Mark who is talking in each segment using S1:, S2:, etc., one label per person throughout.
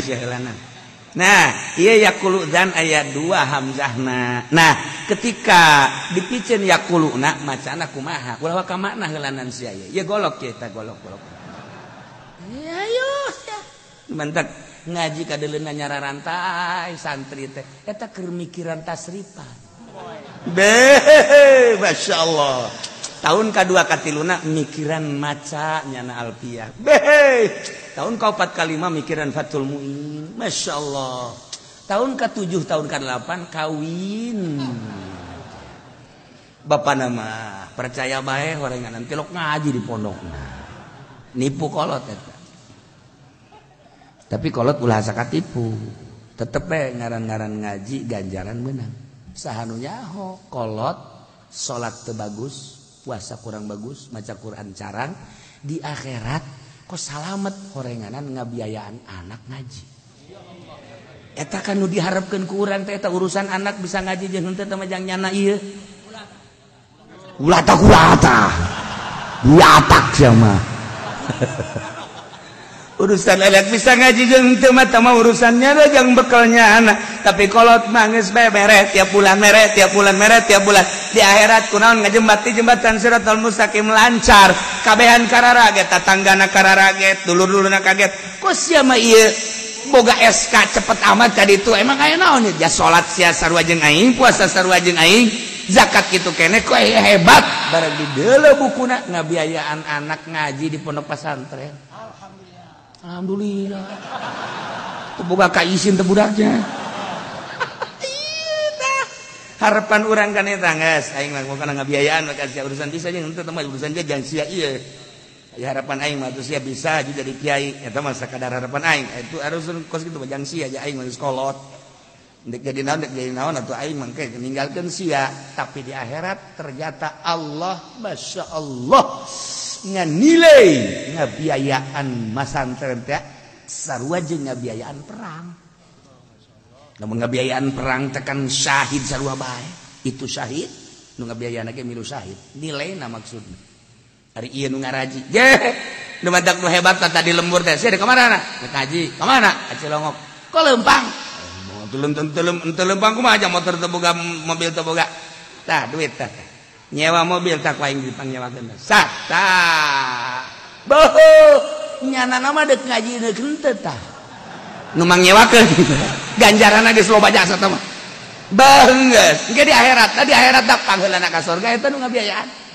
S1: sia heulana. Nah, ieu yaquludzan aya dua hamzahna. Nah, ketika dipiceun yaquluna macana kumaha? Ulah ka makna heulanan sia ieu. Ieu golok ieu eta golok-golok. Ya ayo sia. Mantak ngaji kadeuleuna nyararantai santri teh eta keur mikiran tasrifan. Beh, masyaallah. Tahun kadua katiluna mikiran maca nyana alfiah. Beh, tahun kaopat kalima mikiran Fathul Muin. Masya Allah. Tahun ke-7, tahun ke-8 kawin. Bapak nama percaya bae horengan nanti lok ngaji di pondokna. Nipu kolot eta. Tapi kolot ulah sakatipu. Tetep bae ngaran-ngaran ngaji ganjaran menang. Saha nu nyaho kolot salat teu bagus, puasa kurang bagus, maca Quran carang, di akhirat kok salamet horenganan ngabiayaan anak ngaji. Eta kan nu diharapkeun ku urang teh eta urusan anak bisa ngaji jeung henteu teh mah jang nyana ieu. Ulah tak ulah tah. Diatak sia mah. Urusan anak bisa ngaji jeung henteu mah tah mah urusannya da jang bekelnya anak. Tapi kolot mah geus bae mere tiap bulan mere tiap bulan mere tiap bulan. Di akhirat kunaon ngajembat di jembatan Siratal Mustaqim lancar. Kabehan kararaget, tatanggana kararaget, dulur-dulurna kaget. Kok sia mah ieu boga SK cepet amat ka ditu. Emang aya naon ya salat sia sarua jeung aing, puasa sarua jeung aing, zakat kitu keneh kok hebat. Barang dideuleu bukuna ngabiayaan anak ngaji di pondok pesantren. Alhamdulillah. Alhamdulillah. Teu boga kaisin teh budaknya. Harapan urang kan eta geus aing mah kana ngabiayaan maka sia urusan bisa jeung henteu mah urusan dia jang sia ieu. Ya harapan aing mah atuh sia bisa jadi kiai eta mah sakadar harapan aing. Itu harus kos kitu mah jang sia aja aing mah geus kolot. Dek jadi naon atuh aing mah engke ninggalkeun sia, tapi di akhirat ternyata Allah Masya Allah nganilai ngabiayaan masantren teh sarua jeung ngabiayaan perang. Namun ngabiayaan perang tekan syahid sarua bae. Itu syahid nu ngabiayaan ge milu syahid. Nilaina maksudna. Ari ieu nu ngaraji. Ye, nu matak nu hebat tadi lembur teh. Sia ka mana? Ngaji. Ka mana? Ka Cilongok. Kok leumpang? Teu leumpang kumaha aja motor teu boga, mobil teu boga. Tah duit tah. Nyewa mobil tah ku aing dipangyewakeun. Sah tah. Boho, nyana mah deuk ngaji deuk henteu tah. Nu mangyewakeun. Ganjaranna geus loba jasa teh mah. Beunggeus. Engke di akhirat, di akhirat tah pangheulana ka surga eta nu ngabiayaan.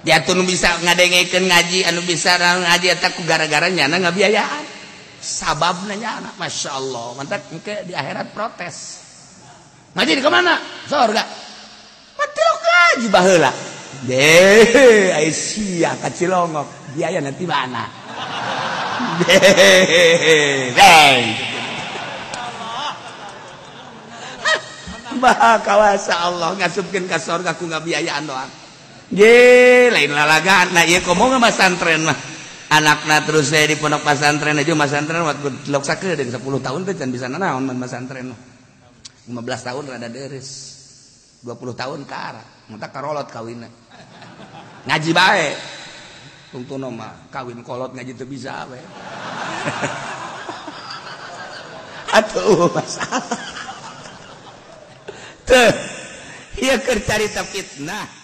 S1: Dia tuh nu bisa ngadengekeun ngaji, anu bisa ngaji eta ku gara-gara nyana ngabiayaan. Sababna nyana, Masya Allah. Mantak engke di akhirat protes. Ngaji di kemana? Surga. Matilok ngaji baheula. Deh, ai sia ka Cilongok. Biaya nanti mana? Deh, deh. Maha kawasa Allah ngasupkeun ka surga ku ngabiayaan doang. Ye, lain lalagaan. Nah, ieu komo masantren mah. Anakna terus saya di pondok pesantren aja masantren waktu lok sakedeung 10 tahun teh can bisa nanaon man masantren mah. 15 tahun rada deres. 20 tahun ka arah, mata karolot kawinna. Ngaji bae. Tungtuna mah kawin kolot ngaji teu bisa we. Atuh masalah. Teu, ieu keur carita fitnah.